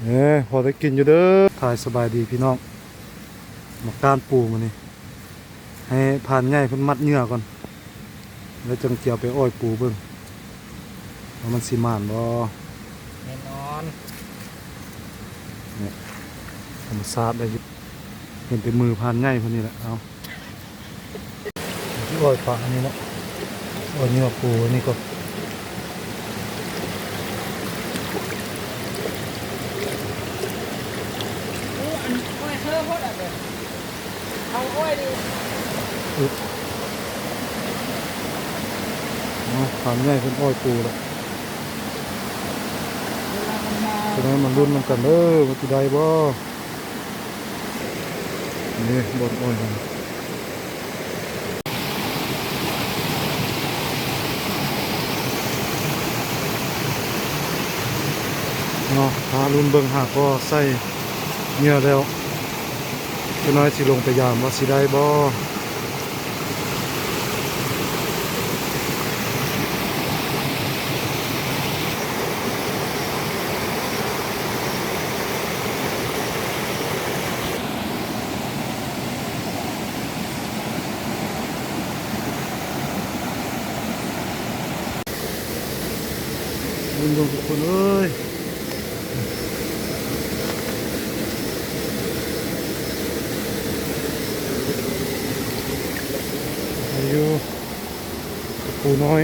ເອີ ພໍໄດ້ກິນຢູ່ເດີ. ຖ່າຍສະບາຍດີພີ່ນ້ອງ. ມາກ້ານປູມື້ນີ້ ໃຫ້ພານໃຫຍ່ເພິ່ນມັດເຫຍື່ອກ່ອນ ແລ້ວຈັ່ງຈະເອົາໄປອ້ອຍປູເບິ່ງ ວ່າມັນຊິໝານບໍ່. ແນ່ນອນ. ນີ້ ທຳມະຊາດໄດ້ຢູ່ ເຫັນແຕ່ມືພານໃຫຍ່ເພິ່ນນີ້ແຫຼະ. ເອົາ ຊິອ້ອຍປາອັນນີ້ເນາະ ອ້ອຍເຫຍື່ອປູອັນນີ້ກ່ອນ. ໂອ້ ອັນອ້ອຍເທີໂພດອະ ເອົາອ້ອຍດີ. ອື ເອົາ ພານໃຫຍ່ເພິ່ນອ້ອຍປູແລ້ວ. ເວລາມັນມາ ສະນັ້ນມາລຸ້ນນຳກັນເດີ ວ່າຊິໄດ້ບໍ່. ນີ້ບ່ອນອ້ອຍມັນເນາະ. ຖ້າລຸ້ນເບິ່ງ ຫາກໍໃສ່ເຫຍື່ອແລ້ວ ຈັກໜ້ອຍຊິລົງໄປຢາມວ່າຊິໄດ້ບໍ່. ເບິ່ງທຸກຄົນເອີຍ ຢູ່ ຕະປູນ້ອຍ.